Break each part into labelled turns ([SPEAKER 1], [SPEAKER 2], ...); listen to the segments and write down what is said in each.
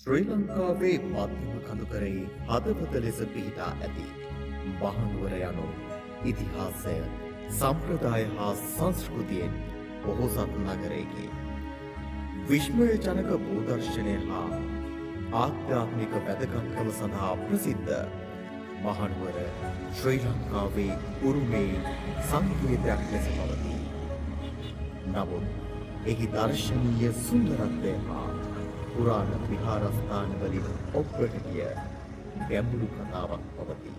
[SPEAKER 1] ශ්‍රී ලංකාවේ මධ්‍යම කඳුකරයේ හදවත ලෙස පිහිටා ඇති මහනුවර යනු ඉතිහාසය, සම්ප්‍රදාය හා සංස්කෘතියෙන් පොහොසත් නගරයකි. විශ්මයජනක භූදර්ශනය හා ආධ්‍යාත්මික වැදගත්කම සඳහා ප්‍රසිද්ධ මහනුවර ශ්‍රී ලංකාවේ උරුමයේ සංකේතයක් ලෙස පවතී. නමුත් එහි දර්ශනීය සුන්දරත්වය හා පුරාණ විහාරස්ථාන වලින් ඔබ්බට ගිය ගැඹුරු කතාවක් පවතී.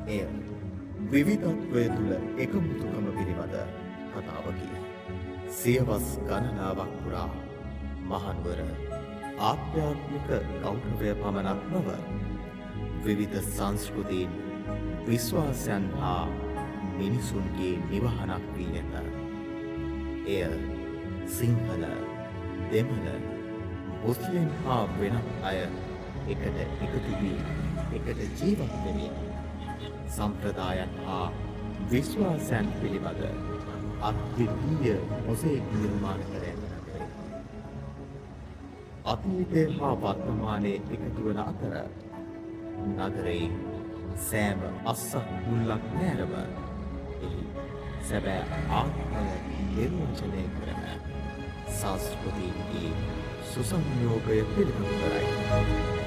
[SPEAKER 1] එය විවිධත්වය තුළ එකමුතුකම පිළිබඳ කතාවකි. සියවස් ගණනාවක් පුරා මහනුවර ආධ්‍යාත්මික ගෞරවය පමණක් නොව, විවිධ සංස්කෘතීන්, විශ්වාසයන් හා මිනිසුන්ගේ නිවහනක් වී ඇත. එය සිංහල, දෙමළ, මුස්ලිම් හා වෙනත් අය එකට එකතු වී එකට ජීවත් වෙමින් සම්ප්‍රදායන් හා විශ්වාසයන් පිළිබඳ අද්විතීය මොසේක් නිර්මාණ කර ඇති නගරයකි. අතීතය හා වර්තමානය එකතු වන අතර නගරයේ සෑම අස්සක් මුල්ලක් නෑරම එහි සැබෑ ආත්මය නිර්වචනය කරන සංස්කෘතීන්ගේ සුසංයෝගය පිළිබිඹු කරයි.